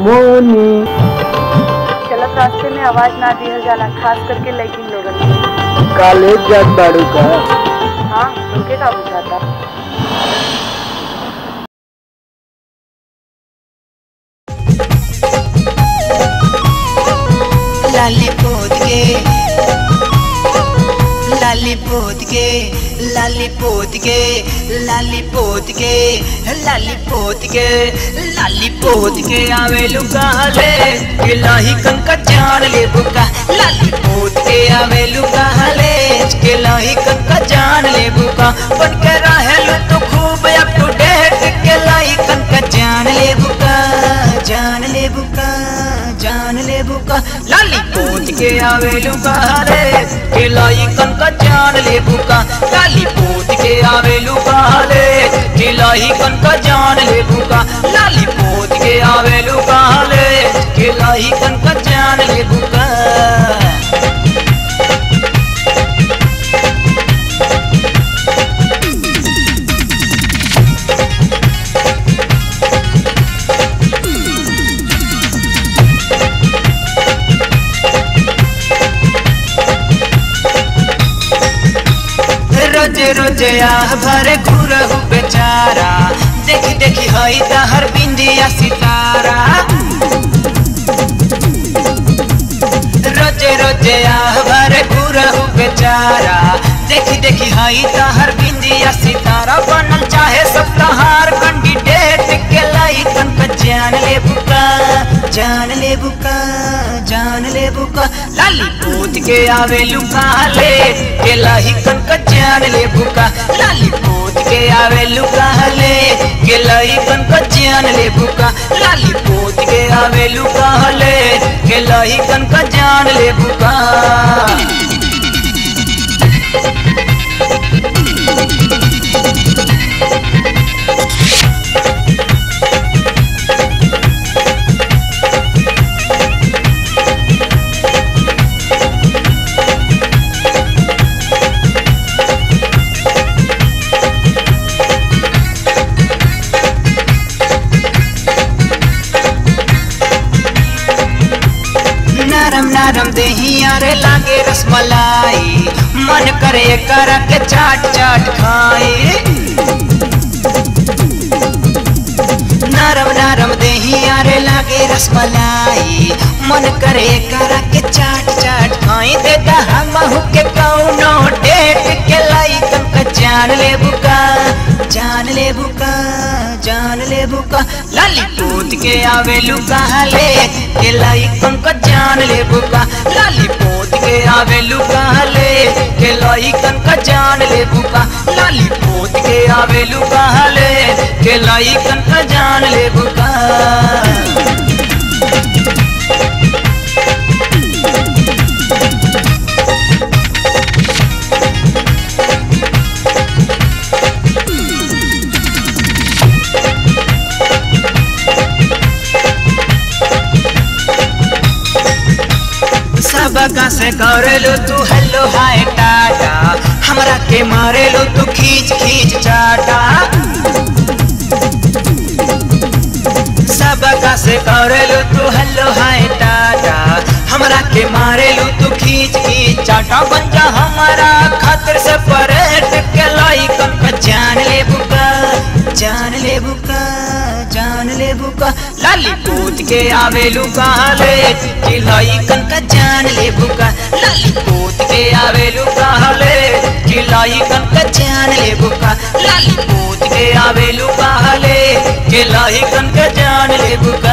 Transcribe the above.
मोनी। चलत रास्ते में आवाज ना दिहल जाला, खास करके लड़किन लोगन के। कॉलेज जात बाड़ू का? हाँ, तुमके का बुझाता? लाली पोत के, लाली पोत के, लाली पोत के, लाली पोत के, लाली पोत के, लाली पोत के आवेलू कहले के लाही कंका जान ले बुका। लाली पोत के आवेलू कहले के लाही कंका जान ले बुका। बन के रहेलू तो खूब अप टू डेट के लाही कंका जान ले बुका, जान ले बुका, जान ले बुका। लाली पोत के आवेलू कहले के लाई कंका जान ले बुका। लाली पोत के आवेलू कहले के लाई कंका जान ले बुका। लाली पोत के आवेलू कहले के लाई कंका जान ले बुका। रोजे रोजे आह भरे घुरहु बेचारा, देखी देखी हई तहर बिंदिया सितारा। रोजे रोजे आह भरे घुरहु बेचारा, देखी देखी हई तहर बिंदिया सितारा। बनल चाहे सब तहार कैंडिडेट के लाई कनका जान ले बुका, जान ले बुका, जान ले बुका। लाली पोत के आवेलू कहले के लाही कनका जान ले बुका। लाली पोत के आवेलू कहले के लाही कनका जान ले बुका। लाली पोत के आवेलू कहले के लाही कनका जान ले बुका। नरम नरम देहिया रे लागे रसमलाई, मन करे करा के चाट चाट खाए। नरम नरम देहिया रे लागे रसमलाई, मन करे करा के चाट चाट खाए। देता हमहु के कौनो डेट के लाई कनका जान ले बुका, जान ले बुका, जान ले बुका। लाली पोत के आवेलू कहले के लाई कनका जान ले बुका। लाली पोत के आवेलू कहले के लाई कनका जान ले बुका। लाली पोत के आवेलू कहले के लाई कनका जान ले बुका। सबका से करेलू तू हेलो हाय टाटा, हमरा के मारेलू तू खींच खींच चाटा। सबका से करेलू तू हेलो हाय टाटा, हमरा के मारेलू तू खींच खींच चाटा। बन जा हमारा खातिर से परेट के लाई कनका जान ले बुका, जान ले बुका, जान ले बुका। लाली पोत के आवेलू कहले के लाई कनका जान ले बुका। लाली पोत के आवेलू कहले के लाई कनका जान ले बुका। लाली पोत के आवेलू कहले के लाई कनका जान ले बुका।